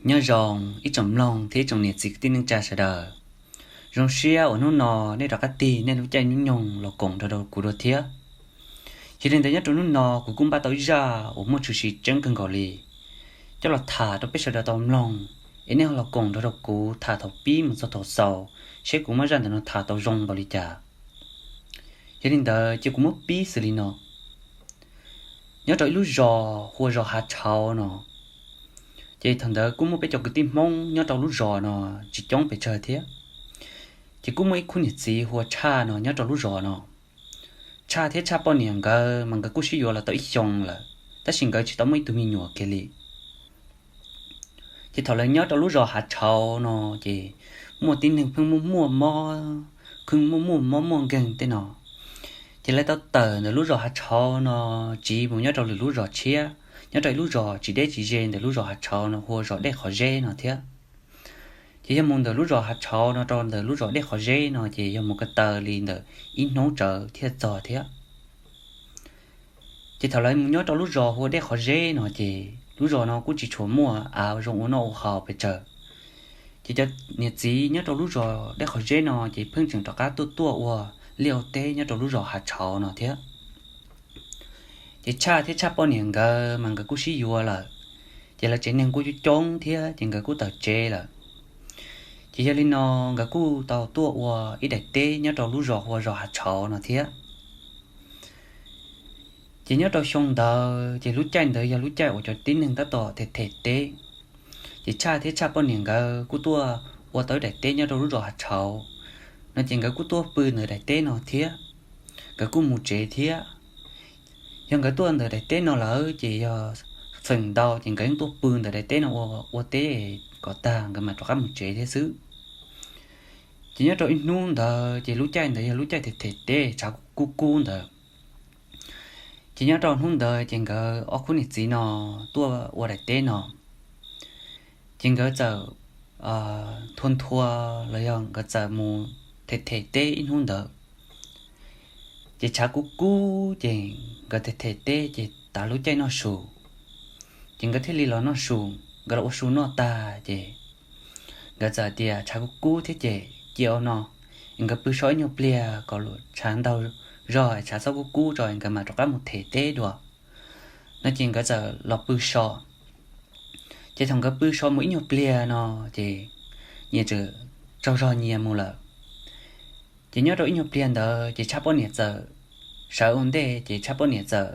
Nyob zoo ib tsoom mloog thiab ib tsoom niam txiv kwv tij neej tsa sawv daws. Zoo siab uas hnub no nej rov qab tig nej lub caij hnub nyoog los koom nrog rau kuv dua thiab. Yog li ntawd nyob rau hnub no kuv kuj npaj tau ib zaj uas muaj tshwm sim tseeb kawg nkaus li coj los tham rau peb sawv daws tau mloog, es nej ho los koom nrog rau kuv tham thaum pib mus txog thaum xaus, seb kuv muab zaj ntawm no tham tau zoo npaum li cas. Yog li ntawd ces kuv muab pib xws li no. Nyob rau ib lub zos hu ua zos Hav Tshauv no, ces thaum ntawd kuj muaj peb cov kwv tij Hmoob nyob rau lub zos no tsis coob pes tsawg thiab. Ces kuj muaj ib khub niam txiv hu ua Tshaj no nyob rau lub zos no. Tshaj thiab Tshaj poj niam nkawd mas nkawd kuj sib yuav los tau ib xyoo lawm, tab sis nkawd tsis tau muaj ib tug me nyuam kiag li. Ces thaum lawv nyob rau lub zos Hav Tshauv no, ces muaj tib neeg pheej muaj muaj mob, pheej muaj muaj mob muaj nkeeg tej no. Ces lawv tau tawm ntawm lub zos Hav Tshauv no tsiv mus nyob rau lwm lub zos tshiab, nyob rau ib lub zos tsis deb tsis ze ntawm lub zos Hav Tshauv no hu ua zos Dej Qhov Zeb no thiab. Ces yog mus ntawm lub zos Hav Tshauv no rau ntawm lub zos Dej Qhov Zeb no ces yog mus ko taw li ntawm ib hnub tsawv thiaj txog thiab. Ces thaum lawv mus nyob rau lub zos hu ua Dej Qhov Zeb no ces lub zos no kuj tsis tshua muaj av zoo ua noj ua haus pes tsawg. Ces cov niam txiv nyob rau lub zos Dej Qhov Zeb no ces pheej tseem rov qab tuaj tuaj ua liaj ua teb nyob rau lub zos Hav Tshauv no thiab. Ces Tshaj thiab Tshaj poj niam nkawd mas nkawd kuj sib yuav lawm, ces lawv tsev neeg kuj coob coob thiab ces nkawd kuj tawm tsev lawm. Ces yog li no nkawd kuj tau tuaj ua ib daim teb nyob rau lub zos hu ua zos Hav Tshauv no thiab. Ces nyob rau xyoo ntawd ces lub caij ntawd yog lub caij uas cov tib neeg tab tom them them teb. Ces Tshaj thiab Tshaj poj niam nkawd kuj tuaj ua tau ib daim teb nyob rau lub zos Hav Tshauv no, ces nkawd kuj tuaj pw ntawm daim teb no thiab. Nkawd kuj mus tsev thiab. Yog nkawd tuaj ntawm daim teb no lawm ces yog txheem ntau ces nkawd yeej tuaj pw ntawm daim teb no ua, ua teb kom tag nkawd mam rov qab mus tsev thiab xwb. Ces nyob rau ib hnub ntawd ces lub caij ntawd yog lub caij them them teb tshav kub kub ntawd. Ces nyob rau hnub ntawd ces nkawd ob khub niam txiv no tuaj ua daim teb no, ces nkawd txawm nthua nthua los yog nkawd txawm mus them them teb ib hnub ntawd. Ces tshav kub kub ces nkawd them them teb ces tas lub caij noj su, ces nkawd thiaj li los noj su. Nkawd los ua su noj tag ces nkawd txawm tias tshav kub kub thiab ces cia ua no, nkawd pw so ib nyuag pliag kom tshav ntaug zog tshav txhob kub kub tso nkawd mam rov qab mus them teb dua no ces nkawd txawm los pw so. Ces thaum nkawd pw so mus ib nyuag pliag no ces nyias tsaug zog nyias mus lawm. Ces nyob rau ib nyuag pliag ntawd ces Tshaj poj niam txawm sawv ua ntej ces Tshaj poj niam txawm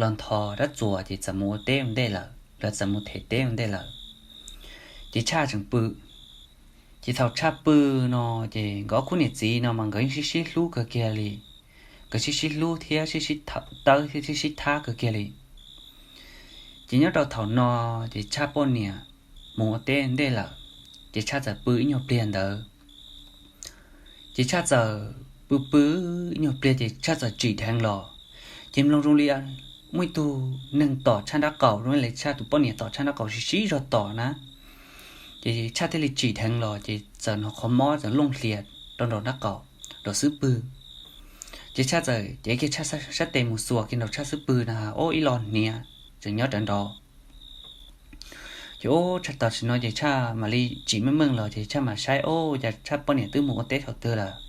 los nthos rab txuas ces txawm mus ua teb ua ntej lawm, los txawm mus them teb ua ntej lawm. Ces Tshaj tseem pw. Ces thaum Tshaj pw no ces nkawd ob khub niam txiv no mas nkawd yeej sib sib hlub kawg kiag li. Nkawd sib sib hlub thiab sib sib tawb thiab sib sib thab kawg kiag li. Ces nyob rau thaum no ces Tshaj poj niam mus ua teb ntej lawm, ces Tshaj txawm pw ib nyuag pliag ntawd. Ces Tshaj txawm pw pw ib nyuag pliag ces Tshaj txawm tsim dheev los, ces mloog zoo li muaj ib tug neeg tom Tshaj nrab qaum zoo li Tshaj tus poj niam tom Tshaj nrab qaum sib sib zog tom na. Ces Tshaj thiaj li tsim dheev los ces txawm hnov qhov mob txawm looj hlias rau nraum nrab qaum, nraum xub pwg. Ces Tshaj txawm cev kiag Tshaj sab tes mus xuas kiag nraum Tshaj xub pwg na, ob ib lo hniav tseem nyob rawv nraud. Ces ub, Tshaj tam sim no ces Tshaj mam li tsim meej meej los ces Tshaj mam saib ub, cas Tshaj poj niam twb mus ua teb thaum twg lawm,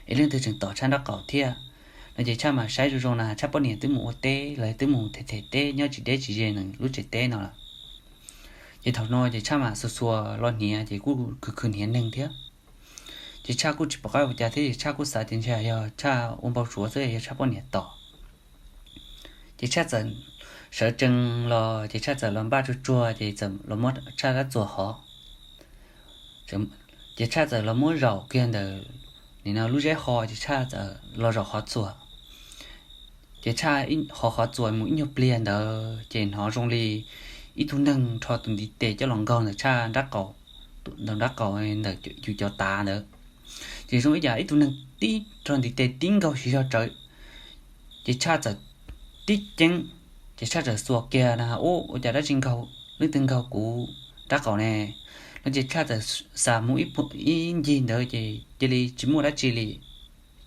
es leej twg tseem tom Tshaj nraub qaum thiab no. Ces Tshaj mam saib zoo zoo na Tshaj poj niam twb mus ua teb los twb mus them them teb nyob tsis deb tsis ze nws lub tsev teb no lawm. Ces thaum no ces Tshaj mam xuas xuas lo hniav ces kuj khwv khwv hniav neeg thiab. Ces Tshaj kuj tsis pom qab ua cas thiab ces Tshaj kuj xav tias ntshe yog Tshaj ua npau suav xwb yog Tshaj poj niam tom. Ces Tshaj txawm sawv tsees los ces Tshaj txawm los npaj tsuag tsuag ces txawm los muab Tshaj rab txuas hov. Ces Tshaj txawm los muab zaum kiag ntawm nim no lub zeb ho ces Tshaj txawm los zaum hov txuas. Ces Tshaj hov hov txuas mus ib nyuag pliag ntawd ces hnov zoo li ib tug neeg rho tus ntiv tes coj los nkaug ntawm Tshaj nraub qaum, ntawm nraub qaum ntawm yus cov tav ntawd. Ces zoo ib yam ib tug neeg tib rho ntiv tes tib nkaug siv zog rawv. Ces Tshaj txawm tib ceeb, ces Tshaj txawm xuas kiag na, ub, ua cas dab tsi nkaug, leej twg nkaug kuv nraub qaum ne no. Ces Tshaj txawm xav mus ib ncig ntawd ces cia li tsis muaj dab tsi li,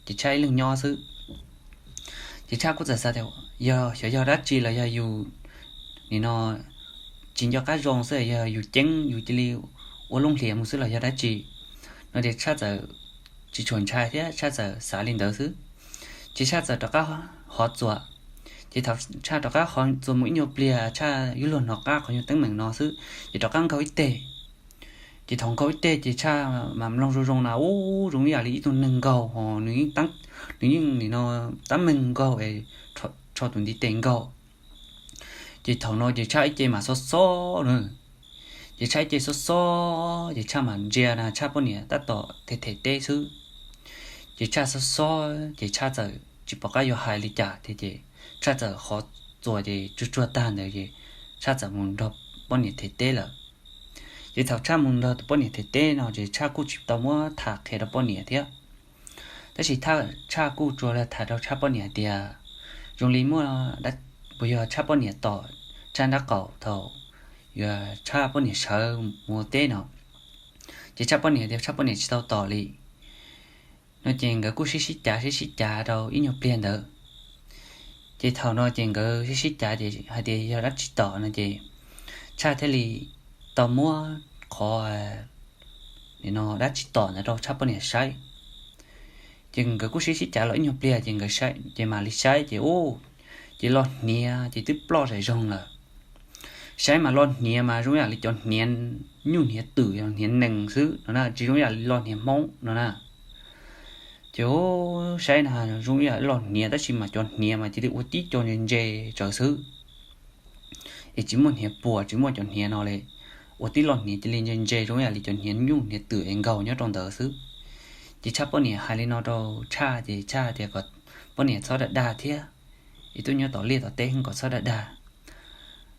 ces Tshaj ib leeg nyob xwb. Ces Tshaj kuj txawm xav tias yog xyov yog dab tsi los yog yus nim no tsis tsis nco qab zoo xwb, yog yus ceeb yus cia li ua looj hlias mus xwb los yog dab tsi no ces Tshaj txawm tsis tshua ntshai thiab Tshaj txawm xav li ntawd xwb. Ces Tshaj txawm rov qab hov txuas. Ces thaum Tshaj rov qab hov txuas mus ib nyuag pliag Tshaj yuav luag hnov qab qhov nyuag teeb meem no xwb ces rov qab nkaug ib teg. Ces thaum nkaug ib teg ces Tshaj mas mloog zoo zoo na ub zoo ib yam li ib tug neeg nkaug ho nws yeej, nws yeej nim no tab meeg nkaug es rho tus ntiv tes nkaug. Ces thaum no ces Tshaj ib ce mas xob xob na. Ces Tshaj ib ce xob xob ces Tshaj mas ntsia na Tshaj poj niam tab tom them them teb xwb. Ces Tshaj xob xob ces Tshaj txawm tsis pom qab yuav hais li cas thiab ces Tshaj txawm hov txuas ces tsuag tsuag tag ntawd ces Tshaj txawm mus nrog poj niam them teb lawm. Ces thaum Tshaj mus nrog tus poj niam them teb no ces Tshaj kuj tsis tau muab tham qhia rau poj niam thiab. Tab sis Tshaj kuj tsuas los tham rau Tshaj poj niam hais tias zoo li muaj, puas yog Tshaj poj niam tom Tshaj nrab qaum thaum yuav Tshaj poj niam sawv mus ua teb no. Ces Tshaj poj niam tias Tshaj poj niam tsis tau tom li no ces nkawd kuj sib sib cav sib sib cav rau ib nyuag pliag ntawd. Ces thaum no ces nkawd sib sib cav ces hais tias yog dab tsi tom no ces Tshaj thiaj li tau muab qhov no dab tsi tom ntawd rau Tshaj poj niam saib. Ces nkawd kuj sib sib cav los ib nyuag pliag ces nkawd saib ces mam li saib ces ub, ces lo hniav ces twb ploj zom zaws lawm. Saib mas lo hniav mas zoo yam li cov hniav nyuj hniav twm hniav nees xwb no na, tsis zoo yam li lo hniav Hmoob no na. Ces saib na zoo yam li lo hniav tab sis mas cov hniav mas cia li ua tib co ntse ntse tsawv xwb. Es tsis muaj hniav puas tsis muaj cov hniav no li, ua tib lo hniav cia li ntse ntse zoo yam li cov hniav nyuj hniav twm es nkaug nyob rau ntawd xwb. Ces Tshaj poj niam hais li no rau Tshaj ces Tshaj tias kom poj niam txhob dag dag thiab, es tuaj nyob tom liaj tom teb kom txhob dag dag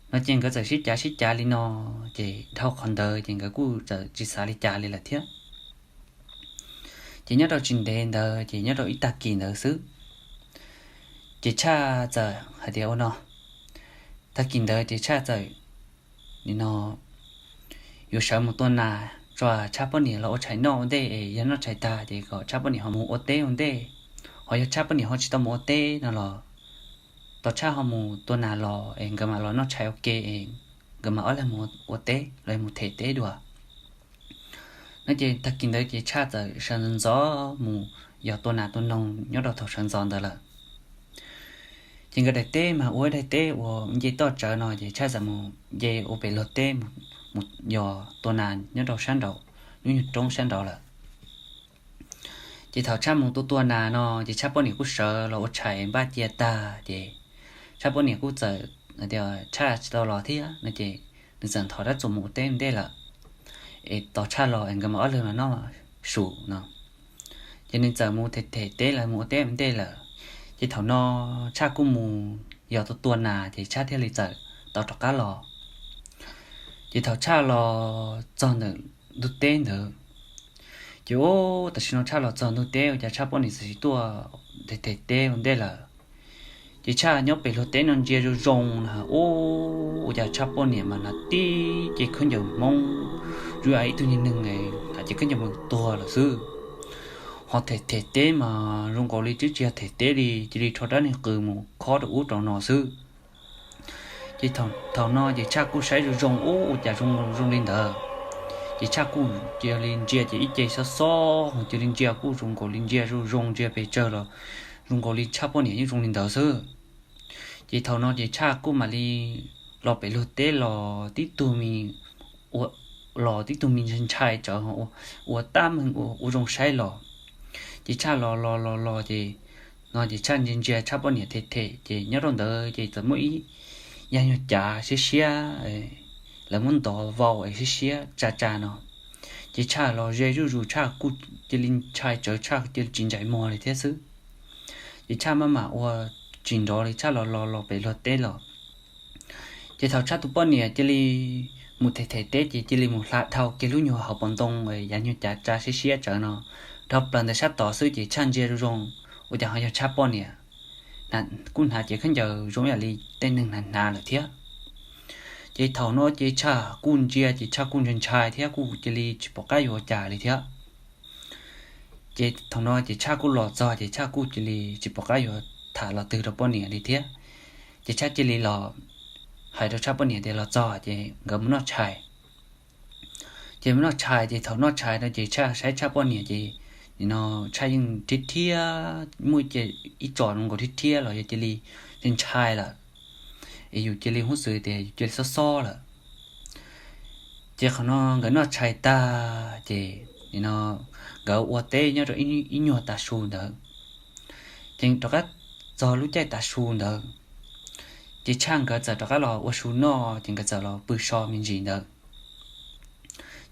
no ces nkawd txawm sib cav sib cav li no, ces dhau qhov ntawd ces nkawd kuj txawm tsis xav li cas li lawm thiab. Ces nyob rau tsis ntev ntawd ces nyob rau ib tag kis ntawd xwb, ces Tshaj txawm hais tias ua no, tag kis ntawd ces Tshaj txawm nim no yuav sawv mus tua nas tso, Tshaj poj niam los ua tshais noj ua ntej es yog noj tshais tag ces kom Tshaj poj niam ho mus ua teb ua ntej, ho yog Tshaj poj niam ho tsis tau mus ua teb no los tos Tshaj ho mus tua nas los es nkawd mam los noj tshais ua ke es nkawd mam ob leeg mus ua teb los mus them teb dua no ces tag kis ntawd ces Tshaj txawm sawv ntxov ntxov mus yos tua nas tua noog nyob rau thaum sawv ntxov ntawd lawm. Ces nkawd daim teb mas ua ib daim teb uas nce toj tsawv no ces Tshaj txawm mus nce ua pem luag teb mus yos tua nas nyob rau sab nraud, lub nyuag roob sab nraud lawm. Ces thaum Tshaj mus tua tua nas no ces Tshaj poj niam kuj sawv los ua tshais npaj cia tag ces Tshaj poj niam kuj txawm hais tias Tshaj tsis tau los thiab no ces nws txawm nthos rab txuas mus ua teb ua ntej lawm, es tos Tshaj los es nkawd mam ob leeg los noj su no. Ces nws txawm mus them them teb lawm mus ua teb ua ntej lawm. Ces thaum no Tshaj kuj mus yos tua tua nas ces Tshaj thiaj li txawm tau rov qab los. Ces thaum Tshaj los txog ntawm ntug teb ntawd ces ub, tam sim no Tshaj los txog ntug teb ua cas Tshaj poj niam txawm tsis tuaj them them teb ua ntej lawm. Ces Tshaj nyob pem luag teb no ntsia zoo zoo na ub, ua cas Tshaj poj niam mas hnav tib ce khaub ncaws Hmoob, zoo li ib tug niag neeg hnav ce khaub ncaws Hmoob tuag lawm xwb. Ho them them teb mas zoo nkaus li twb tsis yog them teb li, cia li rho rab niag qws mus khob rau ub rau no xwb. Ces thaum no ces Tshaj kuj saib zoo zoo ub, ua cas zoo zoo li ntawd. Ces Tshaj kuj cia li ntsia ces ib ce xob xob ho cia li ntsia kuj zoo nkaus li ntsia zoo zoo ntsia pes tsawg los zoo nkaus li Tshaj poj niam yeej zoo li ntawd xwb. Ces thaum no ces Tshaj kuj mam li los pem luag teb los tib tug me, los tib tug me ntshai ntshai tsawv ho ua tab meeg ua zoo saib los. Ces Tshaj los los los los ces no ces Tshaj ntsia ntsia Tshaj poj niam them them ces nyob rau ntawd ces txawm muaj ib yag nyuag cav siab siab, lawv muab ntov vau es siab siab tsa tsa no. Ces Tshaj los ze zuj zus Tshaj kuj cia li ntshai tsawv Tshaj cia li tsis ntsais muag li thiab xwb. Ces Tshaj maj mam ua tsis nrov li Tshaj los los los pem luag teb los. Ces thaum Tshaj tus poj niam cia li mus them them teb ces cia li mus hla dhau kiag lub nyuag hauv paus ntoo yag nyuag cav tsa siab siab tsawv no dhau plaws ntawm sab tod xwb ces Tshaj ntsia zoo zoo, ua cas ho yog Tshaj poj niam kuj hnav cev khaub ncaws zoo ib yam li tej neeg hnav hnav lawm thiab. Ces thaum no ces Tshaj kuj ntsia ces Tshaj kuj ntshai ntshai thiab kuj cia li tsis pom qab yuav ua cas li thiab. Ces thaum no ces Tshaj kuj los txog ces Tshaj kuj cia li tsis pom qab yuav tham los twg rau poj niam li thiab. Ces Tshaj cia li los hais rau Tshaj poj niam tias los txog ces nkawd mus noj tshais. Ces mus noj tshais ces thaum noj tshais no ces Tshaj saib Tshaj poj niam ces nim no Tshaj yeej rhiab rhiab, muaj ib co zoo nkaus rhiab rhiab los yog cia li ntshai lawm, es yus cia li hub xwm tias yus cia li xob xob lawm. Ces qhov no nkawd noj tshais tag ces nim no nkawd ua teb nyob rau ib nyuag tav su ntawd. Ces rov qab txog lub caij tav su ntawd, ces Tshaj nkawd txawm rov qab los ua su noj ces nkawd txawm los pw so me ntsis ntawd.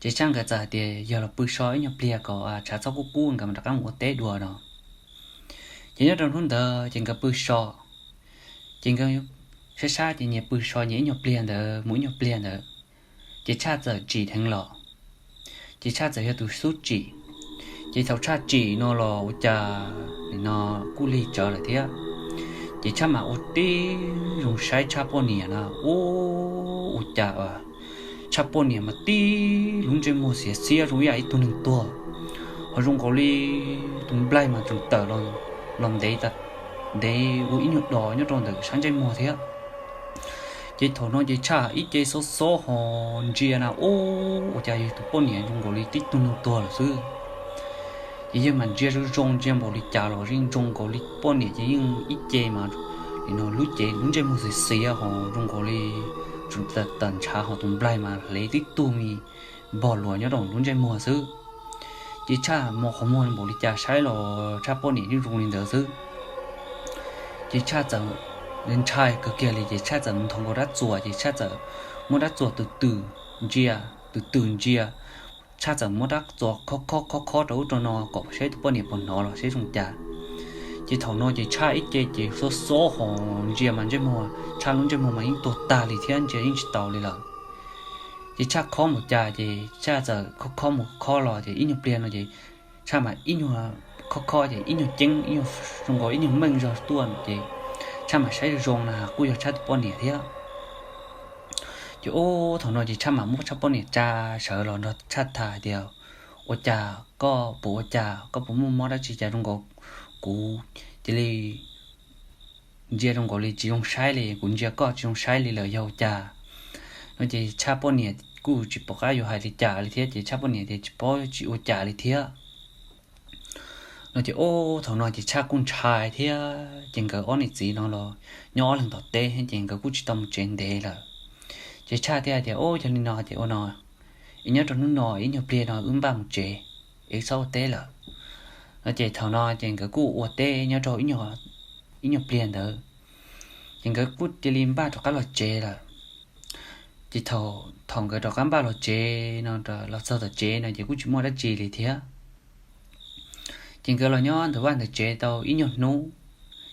Ces Tshaj nkawd txawm hais tias yog los pw so ib nyuag pliag kom tshav txhob kub kub nkawd mam rov qab mus ua teb dua no. Ces nyob rau hnub ntawd ces nkawd pw so, ces nkawd sab sab ces nyias pw so nyias ib nyuag pliag ntawd mus ib nyuag pliag ntawd, ces Tshaj txawm tsim dheev los. Ces Tshaj txawm yog tus xub tsim. Ces thaum Tshaj tsim no los ua cas nim no kuj lig tsawv lawm thiab. Ces Tshaj mam ua tib zoo saib Tshaj poj niam na, ua cas Tshaj poj niam mas tib lub ntsej muag xiav xiab zoo ib yam ib tug neeg tuag, ho zoo nkaus li tus nplaig mas tseem tawm los ntev, ntev ua ib nyuag dos nyob rau ntawm sab ntsej muag thiab. Ces thaum no ces Tshaj ib ce xob xob ho ntsia na, ua cas yog tus poj niam zoo nkaus li tib tug neeg tuag lawm xwb. Ces yawg mas ntsia zoo zoo ntsia npaum li cas los yeej zoo nkaus li poj niam ces yeej ib ce mas lub cev lub ntsej muag xiav xiav ho zoo nkaus li tseem tawm ntshav ho tus nplaig mas hlev tib tug me npog luas nyob rau lub ntsej muag xwb. Ces Tshaj mus qhov muag npaum li cas saib los Tshaj poj niam yeej zoo li ntawd xwb. Ces Tshaj txawm ntshai kawg kiag li ces Tshaj txawm mus nthos nkaus rab txuas ces Tshaj txawm muab rab txuas tus twm ntsia, tus twm ntsia. Tshaj txawm muab rab txuas khob khob khob khob rau ub rau no kom saib tus poj niam puas hnov los saib zoo cas. Ces thaum no ces Tshaj ib ce ces xob xob ho ntsia mas ntsej muag Tshaj lub ntsej muag mas yeej tuag tag li thiab ntsia yeej tsis taus li lawm. Ces Tshaj khob mus cas ces Tshaj txawm khob khob mus khob los ces ib nyuag pliag no ces Tshaj mas ib nyuag khob khob ces ib nyuag ceeb, ib nyuag zoo nkaus ib nyuag meej zog tuaj ces Tshaj mam saib zoo zoo na kuj yog Tshaj tus poj niam thiab. Ces ub thaum no ces Tshaj mam muab Tshaj poj niam tsa sawv los nrog Tshaj tham tias, ua cas koj puas ua cas, koj puas muaj mob dab tsi cas zoo nkaus kuv cia li ntsia zoo nkaus li tsis zoo saib li, kuv ntsia koj tsis zoo saib li lawm yog ua cas? No ces Tshaj poj niam kuj tsis pom qab yuav hais li cas li thiab ces Tshaj poj niam tias tsis paub tsis ua cas li thiab. No ces ub thaum no ces Tshaj kuj ntshai thiab ces nkawd ob niam txiv no los nyob ob leeg tom teb ces nkawd kuj tsis tau mus tsev ntev lawm. Ces Tshaj thiaj tias, ub yog li no ces ua no, es nyob rau hnub no ib nyuag pliag no wb npaj mus tsev, es txhob ua teb lawm. No ces thaum no ces nkawd kuj ua teb nyob rau ib nyuag pliag ntawd, ces nkawd kuj cia li npaj rov qab los tsev lawm. Ces thaum nkawd rov qab npaj los tsev no, los txog tom tsev no ces kuj tsis muaj dab tsi li thiab. Ces nkawd los nyob ntawm vaj ntawm tsev tau ib nyuag hnub,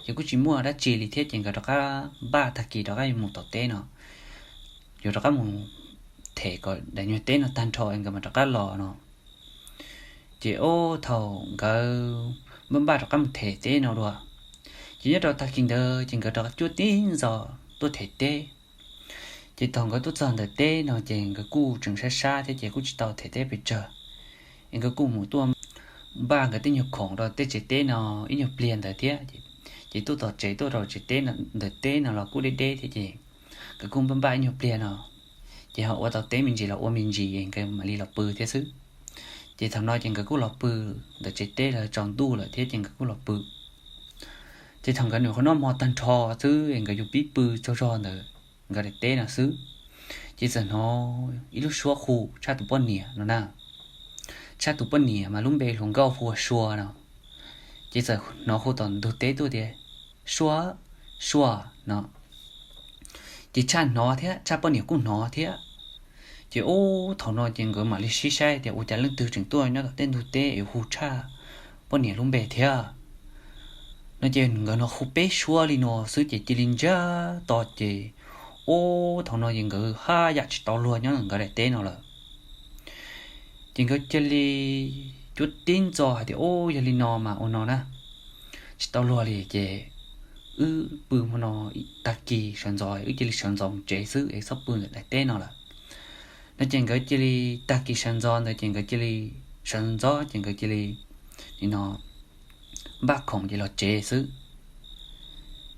ces kuj tsis muaj dab tsi li thiab ces nkawd rov qab npaj tag kis rov qab yuav mus tom teb no, yuav rov qab mus them kom daim nyuag teb no tag nrho nkawd mam rov qab los no. Ces ub thaum nkawd npaj npaj rov qab mus them teb no dua, ces nyob rau tag kis ntawd ces nkawd rov qab cuab tib ntxov tuaj them teb. Ces thaum nkawd tuaj txog ntawm teb no ces nkawd kuj tseem sab sab thiab ces kuj tsis tau them teb pes tsawg, es nkawd kuj mus tuaj npaj nkawd tej nyuag khoom rau tej tsev teb no ib nyuag pliag ntawd thiab. Ces tuaj tom tsev tuaj rau tsev teb ntawm teb no los kuj deb deb thiab ces nkawd kuj npaj npaj ib nyuag pliag no, ces ho ua tau teb me ntsis los ua me ntsis nkawd mam li los pw thiab xwb. Ces thaum no ces nkawd kuj los pw ntawm tsev teb los tsaus ntuj lawm thiab ces nkawd kuj los pw. Ces thaum nkawd nyuam qhuav noj hmo tag nrho xwb nkawd yuav pib pw tsaug zog ntawm nkawd daim teb no xwb, ces txawm hnov ib lub suab hu Tshaj tus poj niam no na. Tshaj tus poj niam mas lub npe hluas nkauj hu ua Sua no. Ces txawm hnov hu tom ntug teb tuaj tias, Sua, Sua no. Ces Tshaj hnov thiab Tshaj poj niam kuj hnov thiab. Ces ub thaum no ces nkawd mam li sib saib tias ua cas leej twg tseem tuaj nyob tom tej ntug teb es hu Tshaj poj niam lub npe thiab. No ces nkawd hnov hu peb suab li no xwb ces cia li ntsiag to ces ub thaum no ces nkawd haj yam tsis tau luag nyob nkawd daim teb no lawm. Ces nkawd cia li cuab tib ntxo hais tias, Ub, yog li no mas ua no na, tsis tau luag li ces wb pw hmo no, tag kis sawv ntxov wb cia li sawv ntxov mus tsev xwb es txhob pw ntawm daim teb no lawm. No ces nkawd cia li, tag kis sawv ntxov ntawd ces nkawd cia li, sawv ntxov ces nkawd cia li, nim no, npaj khoom ces los tsev xwb.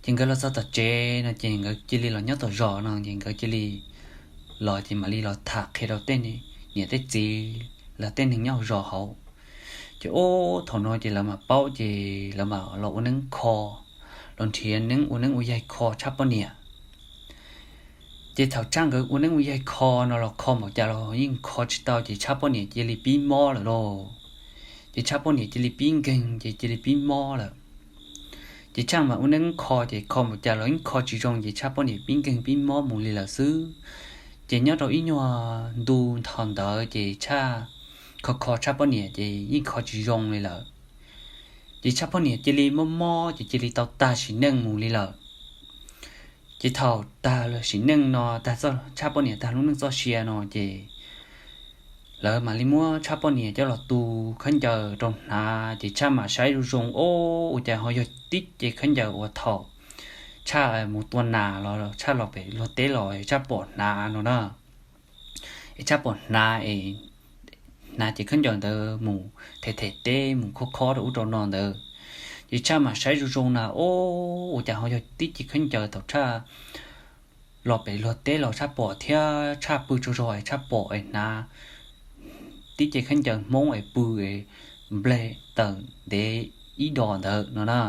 Ces nkawd los txog tom tsev no ces nkawd cia li los nyob tom zos no ces nkawd cia li los ces mam li los tham qhia rau tej niam tej txiv los tej neeg nyob hauv zos hauv. Ces ub thaum no ces lawv mam paub ces lawv mam los ua neeb kho, los nrhiav neeb ua neeb ua yaig kho tshaj poj niam. Ces thaum Tshaj nkawd ua neeb ua yaig kho no los kho npaum cas los yeej kho tsis tau ces Tshaj poj niam cia li pib mob lawm lauj. Ces Tshaj poj niam cia li pib nkeeg ces cia li pib mob lawm. Ces Tshaj mas ua neeb kho ces kho npaum cas los yeej kho tsis zoo ces Tshaj poj niam pib nkeeg pib mob mus li lawm xwb. Ces nyob rau ib nyuag ntu thaum ntawd ces Tshaj kho kho Tshaj poj niam ces yeej kho tsis zoo li lawm. Ces Tshaj poj niam cia li mob mob ces cia li tau tag sim neej mus li lawm. Ces thaum tag sim neej no, tag Tshaj poj niam tag lub neej txoj sia no ces lawv mam li muab Tshaj poj niam coj los tu khaub ncaws rau hnav ces Tshaj mam saib zoo zoo, o, ua cas ho yog tib ce khaub ncaws uas thaum Tshaj mus tua nas los Tshaj los pem luag teb los Tshaj pom hnav no na. Es Tshaj pom hnav es hnav ces khaub ncaws ntawd mus them them teb mus khob khob rau ub rau no ntawd. Ces Tshaj mam saib zoo zoo na, o, ua cas ho yog tib ce khaub ncaws thaum Tshaj los pem luag teb los Tshaj pom thiab Tshaj pw tsaug zog es Tshaj pom es hnav tib ce khaub ncaws Hmoob es pw es nplej tawm ntev ib dos ntawd no na.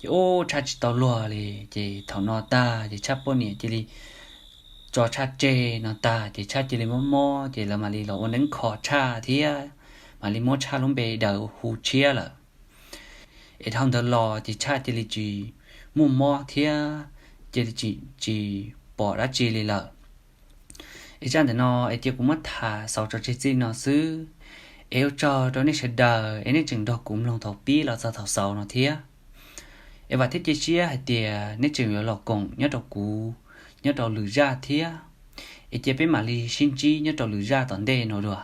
Ces ub Tshaj tsis tau luag li ces thaum no tag ces Tshaj poj niam cia li tso Tshaj tseg no tag ces Tshaj cia li mob mob ces lawv mam li los ua neeb kho Tshaj thiab mam li muab Tshaj lub npe daws hu tshiab lawm. Es dhau ntawd los ces Tshaj cia li tsis muaj mob thiab cia li tsis pom dab tsi li lawm. Es zaj ntawm no es cia kuv muab tham xaus tso tseg txij no xwb. Es ua tsaug rau nej sawv daws es nej tseem nrog kuv mloog thaum pib los txog thaum xaus no thiab. Es vam thiab cia siab hais tias nej tseem yuav los koom nyob rau kuv nyob rau lwm zaj thiab. Es cia peb mam li sib ntsib nyob rau lwm zaj tom ntej no dua.